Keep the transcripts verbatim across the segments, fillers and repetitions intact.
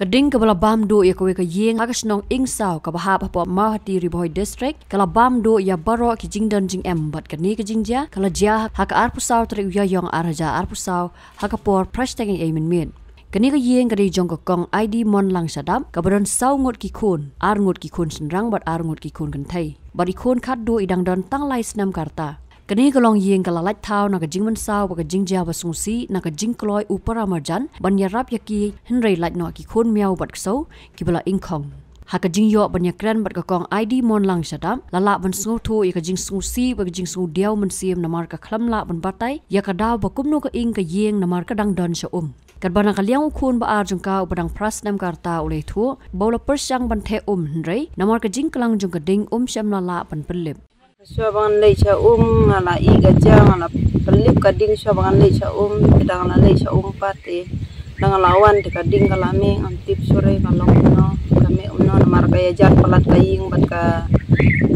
Ka ding kaba la bam duh ïa kawei ka ïing ha ka shnong Ingsaw kaba hap hapoh Mawhati, Ri Bhoi District, ka la bam duh ïa baroh ki jingdon jingem bad kane ka jingjia ka la jia ha ka arphew saw tarik u Ïaïong ar hajar arphew saw ha ka por phra shiteng eiei mynmiet. Kane ka ïing ka dei jong ka Kong Aidi Monlang Shadap kaba don saw ngut ki khun, ar ngut ki khun shynrang bad ar ngut ki khun kynthei. Bad i khun khatduh i dang don tang lai snem ka rta. Kane ka longïing ka la lait thaw na ka jingmynsaw bad ka jingjia ba sngewsih na ka jingkloi u para marjan ban ïarap ïa ki, hynrei lait noh ki khun miaw bad ksew kiba la ingkhong. Ha ka jingïoh ban ïakren bad ka Kong Aidi Monlang Shadap, la lah ban sngewthuh ïa ka jingsngewsih bad ka jingsngewdiaw mynsiem namar ka khlem lah ban batai ïa ka daw ba kumno ka ing ka ïing namar ka dang don sha um. Katba na ka liang u khun ba ar jong ka uba dang phra snem ka rta u la ïathuh ba u la pyrshang ban theh um, hynrei namar ka jingklang jong ka ding um shym la lah ban pynlip. Shuwa ba ngan leit sha um nga la ïeh ka ja, nga la pynlip ka ding shuwa ba ngan leit sha um, te da nga la leit sha um pat te da nga la wan te ka ding ka la meh, ngam tip shuh re ka long kumno, ka meh kumno namar ka ïajar palat ka ïing bad ka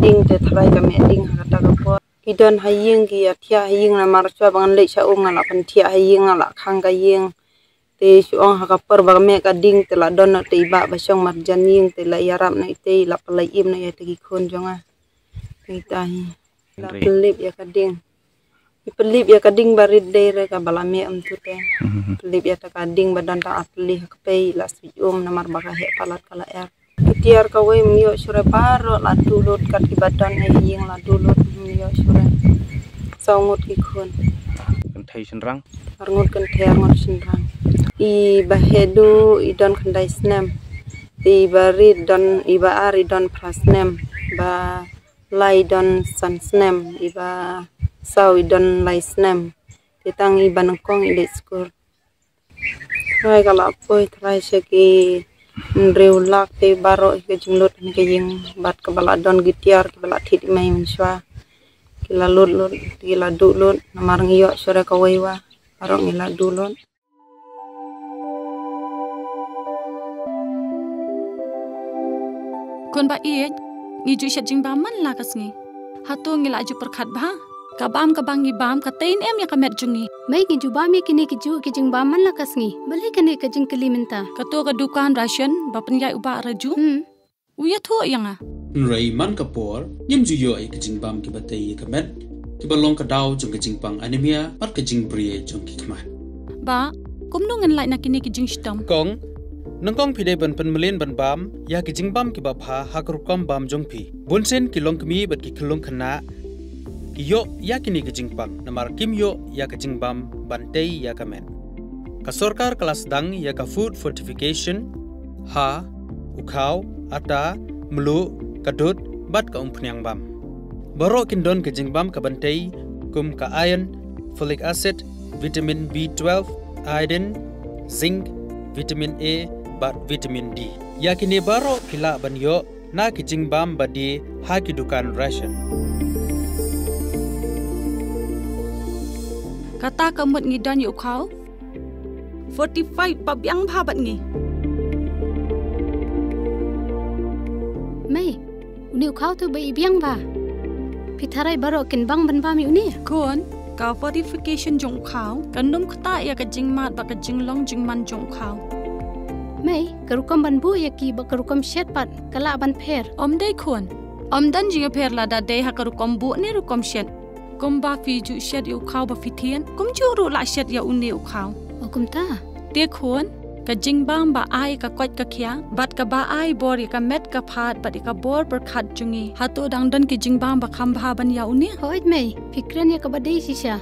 ding te tharai ka meh ding ha kata ka por. Ki don ha ïing ki ïathiah ha ïing namar shuwa ba ngan leit sha um nga la pynthiah ha ïing, nga la khang ka ïing. Te shu ong ha ka por ba ka meh ka ding te la don noh te i bah ba shong marjan ïing te la ïarap noh ïa te, i la pynlait im noh ïa te ki khun jong nga. Te ita hi. La pynlip ïa ka ding. I pynlip ïa ka ding ba rit dei re kaba la meh um tu te. Pynlip ïa ta ka ding ba don ta ar tylli ha ka pei, i la switch um namar ba ka heh palat ka la er. Ki tiar kawei ym ïoh shuh re, baroh la duh lut, kat kiba don ha ïing la duh lut, ym ïoh shuh re. Saw ngut ki khun. Kynthei shynrang? Ar ngut kynthei, ar ngut shynrang. I ba heh duh i don khyndai snem. I ba rit don, i ba ar i don phra snem. Ba lai i don san snem. I ba saw i don lai snem. Te tang i ba nyngkong i leit skul. Trai ka la poi trai sha ki hynriew lak te baroh hi ka jinglut ha ka ïing bad kaba la don ki tiar kiba la thied i mei mynshuwa. Ki la lut lut, ki la duh lut, namar ngi ïoh shuh re kawei wa, baroh ngi la duh lut. Khun ba ïeit, ngi ju shet jingbam man la ka sngi. Hato ngi la ju pyrkhat bha? Ka bam kaba ngi bam ka tei ne em ïa ka met jong ngi? Mei, ngi ju bam ïa kine ki juh ki jingbam man la ka sngi. Balei kane ka jingkylli mynta? Kato ka dukan ration ba pynïaid u Bah Raju. Hmm. U ïathuh ïa nga. Hynrei man ka por, ngim ju ïoh ïa ka jingbam kiba tei ïa ka met, kiba long ka daw jong ka jingpang anemia, bad ka jingbriew jong ki khmat. Bah, kumno ngan lait na kine ki jingshitom? Kong, nyngkong phi dei ban pynmlien ban bam ïa ki jingbam kiba bha ha ka rukom bam jong phi. Bunsien ki longkmie bad ki khyllung khynnah ki ïoh ïa kine ki jingpang namar kim ïoh ïa ka jingbam ban tei ïa ka met. Ka sorkar ka la sdang ïa ka food fortification ha u khaw, ata, mluh, ka dud bad ka umphniang bam. Baroh kin don ka jingbam kaban tei kum ka iron, folic acid, vitamin B twelve, iodine, zinc, vitamin A bad vitamin D. Ïa kine baroh phi lah ban ïoh na ki jingbam ba die ha ki dukan ration. Kata ka mut ngi don ïa u khaw fortified ba biang bha bad ngi. Mei, une u khaw tu ba i biang bha. Phi tharai baroh kin bang ban bam ïa une? Khun, ka fortification jong u khaw kan ym ktah ïa ka jingmad bad ka jinglong jingman jong u khaw. Mei, ka rukom ban buh ïa ki bad ka rukom shet pat ka lah ban pher? Ym dei khun. Ym don jingïapher lada dei ha ka rukom buh ne rukom shet. Kumba phi ju shet ïa u khaw ba phi thied, kumjuh ruh lah shet ïa une u khaw. O kumta? Te khun, ka jingbam ba ai ka koit ka khiah bad kaba ai bor ïa ka met ka phad bad ïa ka bor pyrkhat jong ngi, hato dang don ki jingbam ba kham bha ban ïa une? Hooid mei, phi kren ïa kaba dei shisha.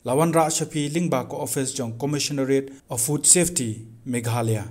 La wanrah sha phi lyngba ka office jong Commissionerate of Food Safety, Meghalaya.